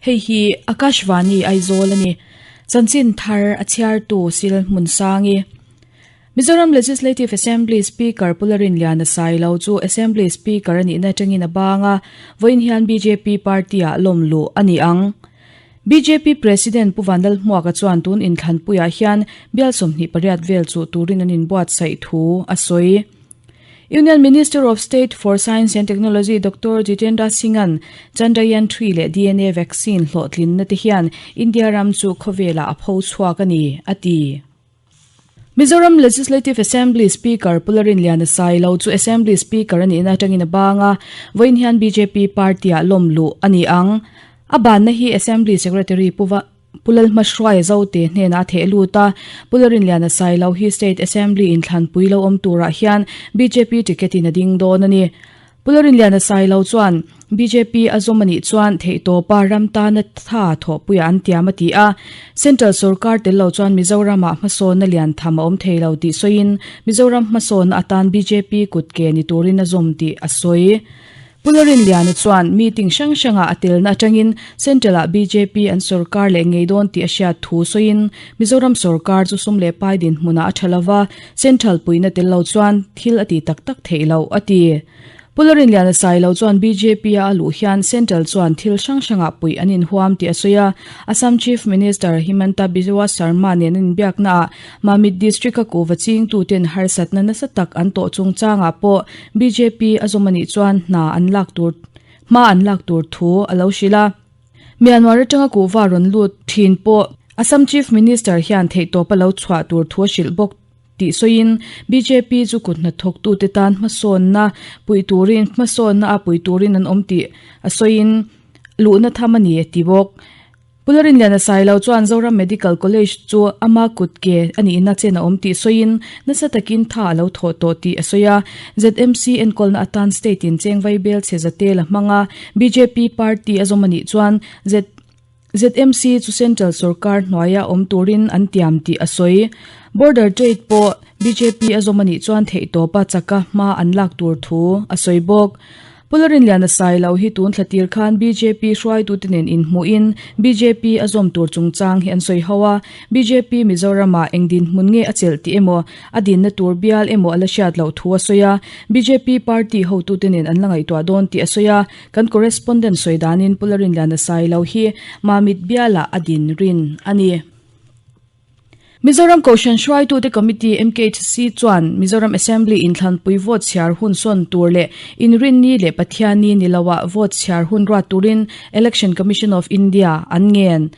Hei hi Akashvani Aizawl a ni. Chanchin thar a chhiartu Sil Hmunsangi. Mizoram Legislative Assembly Speaker Pu Larinliana Sailo chu Assembly Speaker a nihna atangin a bang a, vawiin hian bjp party-ah lawm luh a ni ang. Bjp President Pu Vanlalhmuaka chuan tun inthlanpuiah hian bial 28 vel chuh turin an inbuatsaih thu a sawi. Union Minister of State for Science and Technology Doctor Jitendra Singh-a'n Chandrayaan 3 leh dna vaccine hlawhtlinna te hian India ram chu khawvelah a pho chhuak a ni, a ti. Mizoram Legislative Assembly Speaker Pu Larinliana Sailo chu Assembly Speaker a nihna atangin a bang a, vawiin hian bjp party-ah lawm luh a ni ang. A banna hi Assembly Secretary Pu Pu Lalhmahruaia Zote hnenah a theh lut a, Pu Larinliana Sailo hi State Assembly inthlanpui lo awm turah hian bjp ticket-in a ding dawn a ni. Pu Larinliana Sailo chuan bjp a zawm a nih chuan theihtawpa ram tana tha thawhpuiah an tiam a ti a, Central sorkar tel lo chuan Mizoramah hmasawnna lian tham a awm thei lo tih sawiin Mizoram hmasawnna atan bjp kut ke ni turin a zawm tih a sawi. Pu Larinliana chuan meeting hrang hrangah a telna atangin Central-ah bjp an sorkar leh ngei dawn tih a hriat thu sawiin Mizoram sorkar chu sum leh pai dinhmunah a tha lova, Central puihna tel lo chuan thil a ti tak tak theih loh, a ti. Pu Larinliana Sailo chuan BJP-a a luh hian Central chuan thil hrang hrangah puih an inhuam tih a sawi a, Assam Chief Minister Himanta Biswa Sarma nen an inbiaknaah Mamit District-a kuhva chingtuten harsatna nasa tak an tawh chungchangah pawh bjp a zawm a nih chuan hna an lak tur hma an lak tur thu a lo hrilh a. Myanmar atanga kuhva rawn lut thin pawh Assam Chief Minister hian theihtawp a lo chhuah tur thu a hrilh bawk tih sawiin bjp chu kut hnathawktute tan hmasawnna puih turin hmasawnna a pui turin an awm tih a sawiin luhna tham a ni a ti bawk. Pu Larinliana Sailo chuan Zoram Medical College chu ama kut ke a nihna chen a awm tih sawiin nasa takin tha a lo thawh tawh tih a sawi a. ZMC enkawlna atan state in cheng vaibel chhe zatel a hmang a, bjp party a zawm a nih chuan ZMC chu central sorkar hnuaia awm turin an tiam tih a sawi. Border trade pawh bjp a zawm a nih chuan theihtawpa chaka hma an lak tur thu a sawi bawk. Pu Larinliana Sailo hi tun thla tir khan bjp hruaitute nen inhmuhin bjp a zawm tur chungchang hi an sawi ho a, bjp Mizoramah eng dinhmun nge a chelh tih emaw, a dinna tur bial emaw a la hriat loh thu a sawi a, bjp party hotute nen an la ngaihtuah dawn tih a sawi a, kan correspondent sawi danin Pu Larinliana Sailo hi Mamit bialah a din rin a ni. Mizoram Kohhran Hruaitute Committee, MKHC, chuan Mizoram Assembly inthlanpui vote chhiar hun sawn tur leh Inrinni leh Pathianni ni loah vote chhiar hun ruat turin Election Commission of India an ngen.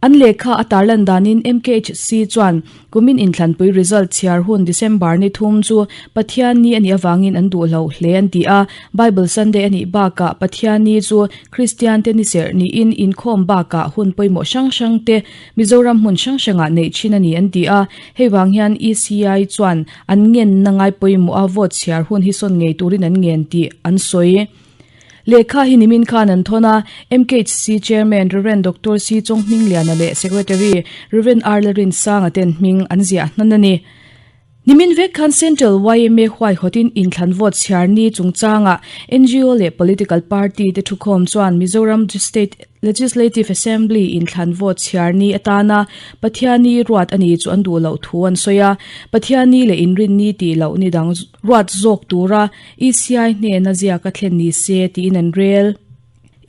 An lehkha a tarlan danin MKHC chuan kumin inthlanpui result chhiar hun December ni thum chu Pathianni a nih avangin an duhlo hle an ti a, Bible Sunday a nih bakah Pathianni chu Kristiante ni serh niin inkhawm bakah hun pawimawh hrang hrangte Mizoram hmun hrang hrangah neih thin a ni an ti a, hei vang hian ECI chuan an ngenna ngai pawimawh a vote chhiar hun hi sawn ngei turin an ngen tih an sawi. Lehkha hi nimin khan an thawn a, MKHC Chairman Rev. Doctor C Chawnghmingliana leh Secretary Rev. R Lalrinsanga ten hming an ziah hnan a ni. Nimin vek khan Central yma huaihawtin inthlan vote chhiar ni chungchangah ngo leh political party te thukhawm chuan Mizoram State Legislative Assembly inthlan vote chhiar ni atana Pathianni ruat a ni chu an duh loh thu an sawi a, Pathianni leh inrinni tih loh ni dang ruat zawk tura ECI hnena ziak a thlen ni se tiin an rel.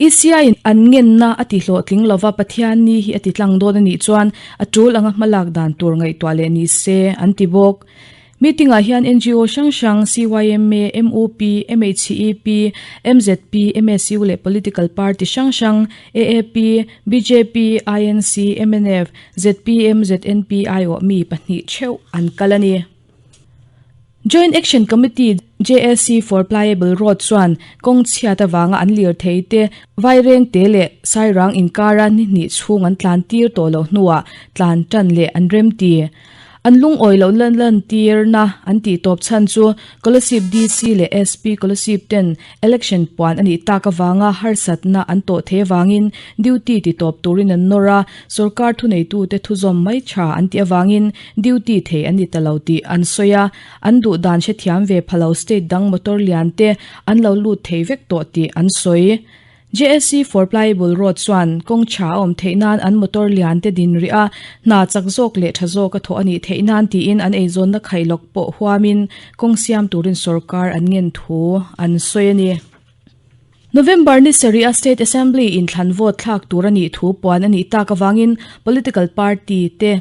ECI-in an ngenna a ti hlawhtling lova Pathianni hi a ti tlang dawn a nih chuan a tul anga hmalak dan tur ngaihtuah leh ni se an ti bawk. Meeting-ah hian ngo hrang hrang, CYMA, MUP, MHCEP, MZP, MSU leh political party hrang hrang, AAP, bjp, INC, mnf, zpm, ZNP aiawh mi pahnih theuh an kal a ni. Joint Action Committee, JAC, for Pliable Road chuan kawng chhiat avanga an lirthei te Vairengte leh Sairang inkara ni hnih chhung an tlan tir tawh loh hnuah tlan tan leh an remti. An lungawi loh lan lantirna an tih tawp chhan chu Kolasib DC leh SP Kolasib ten Election puan a nih tak avanga harsatna an tawh thei avangin duty ti tawp turin an nawr a, sorkar thuneitute thuzawm mai tha an tih avangin duty thei an ni ta lo tih an sawi a, an duh dan hrethiam ve pha lo state dang motor lian te an lo lut thei vek tawh tih an sawi. JSC for Pliable Road chuan kawng tha a awm theih nan an motor lian te din rih a, hna chak zawk leh tha zawk a thawh a nih theih nan tiin an eizawnna khailawk pawh huamin kawng siam turin sorkar an ngen thu an sawi a ni. November ni sarih a State Assembly inthlan vote thlak tur a nih thu puan a nih tak avangin political party te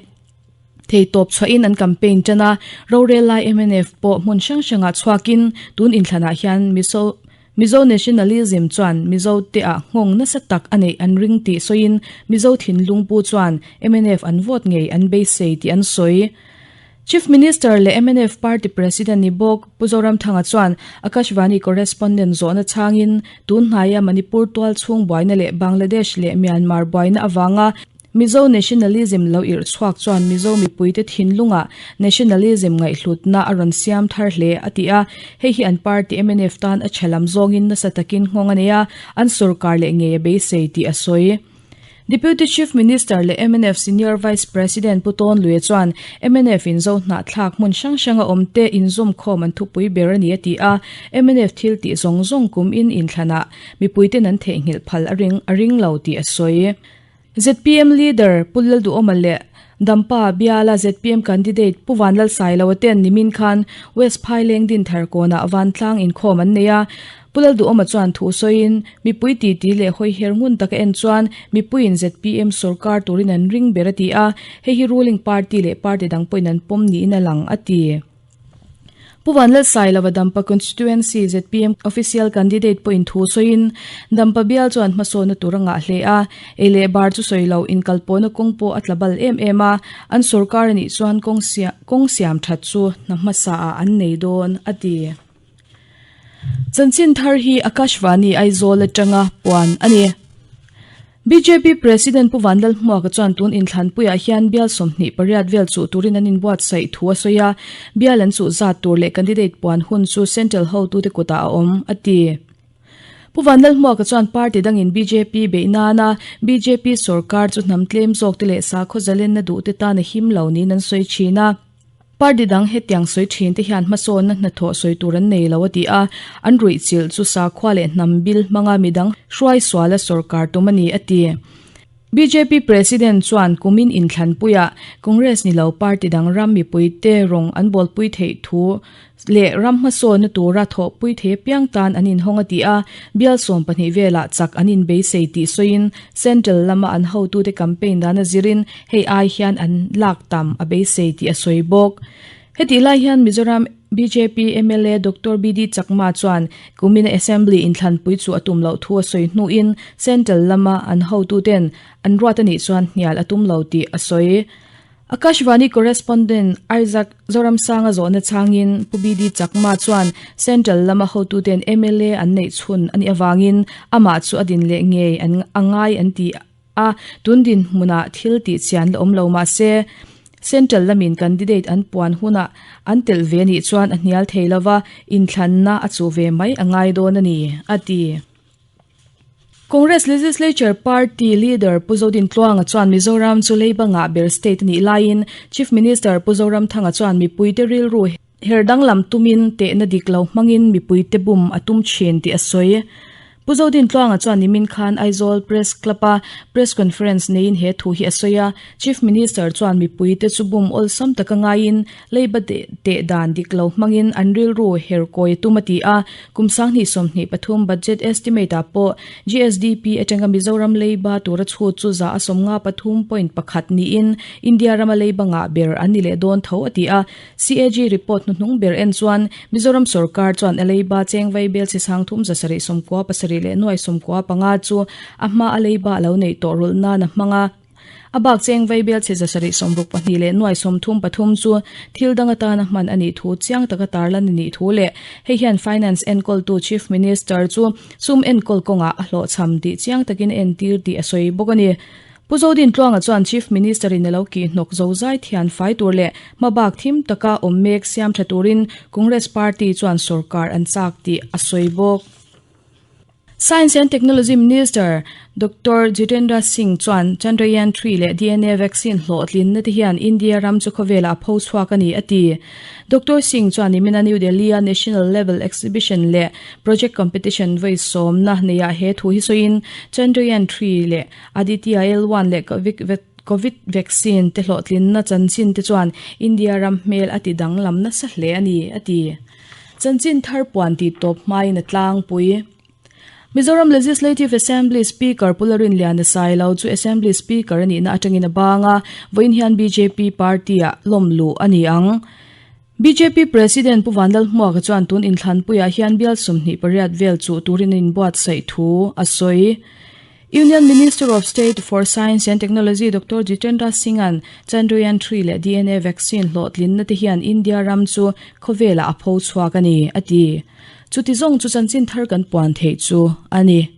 Theitawp chhuahin an campaign tan a, rorel lai mnf pawh hmun hrang hrangah chhuakin tun inthlanah hian Mizo Mizo Nationalism chuan Mizo te ah nghawng nasa tak a neih an ring tih sawiin Mizo thinlung pu chuan mnf an vote ngei an beisei tih an sawi. Chief Minister leh mnf Party President ni bawk Pu Zoramthanga chuan Akashvani correspondent zawhna chhangin tun hnaia Manipur tual chhung buaina leh Bangladesh leh Myanmar buaina avanga Mizo nationalism lo irh chhuak chuan Mizo mipuite thinlungah nationalism ngaihhlutna a rawn siam thar hle a ti a. Hei hi an party mnf tan a tha lam zawngin nasa takin nghawng a nei a, an sorkar leh ngei a beisei tih a sawi. Deputy Chief Minister leh mnf Senior Vice President Pu Tawn Luia chuan mnf in zo hnahthlak hmun hrang hranga awmte inzawmkhawm an thupui ber a ni a ti a. Mnf thil tih zawng zawng kum in inthlanah mipuiten an theihnghilh phal a ring a ring lo tih a sawi. Zpm Leader Pu Lalduhawma leh Dampa biala zpm candidate Pu Vanlalsailoa ten nimin khan West Phaileng Dinthar kawnah vantlang inkhawm an nei a. Pu Lalduhawma chuan thu sawiin, Mipui titi leh hawiher ngun taka en chuan mipuiin zpm sorkar turin an ring ber a ti a, hei hi ruling party leh party dang pawhin an pawm niin a lang a ti. Pu Vanlalsailova Dampa Constituency zpm Official Candidate pawhin thu sawiin, Dampa bial chuan hmasawnna tur a ngah hle a, ei leh bar chu sawi lo, inkalpawhna kawng pawh a tla bal em em a, an sorkar a nih chuan kawng kawng siam that chu hna hmasa ah an nei dawn, a ti. Chanchin thar hi Akashvani Aizawl atanga puan a ni. Bjp President Pu Vanlalhmuaka chuan tun inthlanpuiah hian bial 28 vel chuh turin an inbuatsaih thu a sawi a, bial an chuh zat tur leh candidate puan hun chu central hotute kutah a awm, a ti. Pu Vanlalhmuaka chuan party dangin bjp beih nana bjp sorkar chu hnam tlem zawkte leh sakhaw zalenna duhte tan a him lo niin an sawi thin a. Party dang hetiang sawi thin te hian hmasawnna hnathawh sawi tur an nei lo a ti a, an ruihchilh chu sakhua leh hnam bil hmanga midang hruai suala sorkar tum a ni a ti. Bjp President chuan kumin inthlanpuiah Congress ni lo party dang ram mipuite rawng an bawlpui theih thu leh ram hmasawnna tura thawhpui thei apiang tan an inhawng a ti a, bial 12 velah chak an inbeisei tih sawiin Central lama an hotute campaign dana zirin hei ai hian an lak tam a beisei tih a sawi bawk. Hetih lai hian Mizoram bjp mla Doctor BD Chakma chuan kumina Assembly inthlanpui chu a tum loh thu a sawi hnuin Central lama an hotuten an ruat a nih chuan hnial a tum lo tih a sawi. Akashvani correspondent Isaac Zoramsanga zawhna changin Pu BD Chakma chuan Central lama hotuten mla an neih chhun a nih avangin amah chu a din leh ngei an a ngai an ti a, tun dinhmunah thil tih chian la awm lo mah se Central lamin candidate an puan hunah an telh ve nih chuan a hnial thei lova, inthlanna a chuh ve mai a ngai dawn a ni, a ti. Congress Legislature Party Leader Pu Zodintluanga chuan Mizoram chu leiba ngah ber state a nih laiin Chief Minister Pu Zoramthanga chuan mipuite rilru her danglam tumin tehna dik lo hmangin mipuite bum a tum thin tih a sawi. Pu Zodintluanga chuan nimin khan Aizawl Press Club-a press conference neiin he thu hi a sawi a, Chief Minister chuan mipuite chu bum awlsam taka ngaiin Leiba teh dan dik lo hmangin an rilru her kawi a tum a ti a, kum 2023 budget estimate ah pawh GSDP atanga Mizoram leiba tura chhut chu 53.1 niin India rama leiba ngah ber an ni leh dawn tho a ti a. CAG report hnuhnung ber en chuan Mizoram sorkar chuan a leiba cheng vaibel chi sang thum zasarih sawmkua pasarih leh nuai sawmkua panga chu a hma a leiba a lo neih tawh rulh nan a hmang a. A bak cheng vaibel chhe zasarih 62 leh nuai 33 chu thil dang atana hman a nih thu chiang taka tarlan a nih thu leh hei hian Finance enkawltu Chief Minister chu sum enkawl kawngah a hlawhchham tih chiang takin a entir tih a sawi bawk a ni. Pu Zodintluanga chuan Chief Minister in a lo kihhnawk zozai thian fai tur leh hmabak thim taka awm mek siam tha turin Congress Party chuan sorkar an chak tih a sawi bawk. Science and Technology Minister Doctor Jitendra Singh chuan Chandrayaan 3 leh dna vaccine hlawhtlinna te hian India ram chu khawvelah a pho chhuak a ni, a ti. Doctor Singh chuan nimina New Delhi-a National Level Exhibition leh Project Competition vawi sawmna neiah he thu hi sawiin Chandrayaan 3 leh Aditya L1 leh Covid vaccine te hlawhtlinna chanchin te chuan India ram hmel a ti danglam nasa hle a ni, a ti. Chanchin thar puan tih tawp hmain a tlangpui. Mizoram Legislative Assembly Speaker Pu Larinliana Sailo chu Assembly Speaker a nihna atangin a bang a, vawiin hian bjp party-ah lawm luh a ni ang. Bjp President Pu Vanlalhmuaka chuan tun inthlanpuiah hian bial 28 vel chuh turin a inbuatsaih thu a sawi. Union Minister of State for Science and Technology Doctor Jitendra Singh-a'n Chandrayaan 3 leh dna vaccine hlawhtlinna te hian India ram chu khawvelah a pho chhuak a ni, a ti. Chuti zawng chu chanchin thar kan puan theih chu a ni.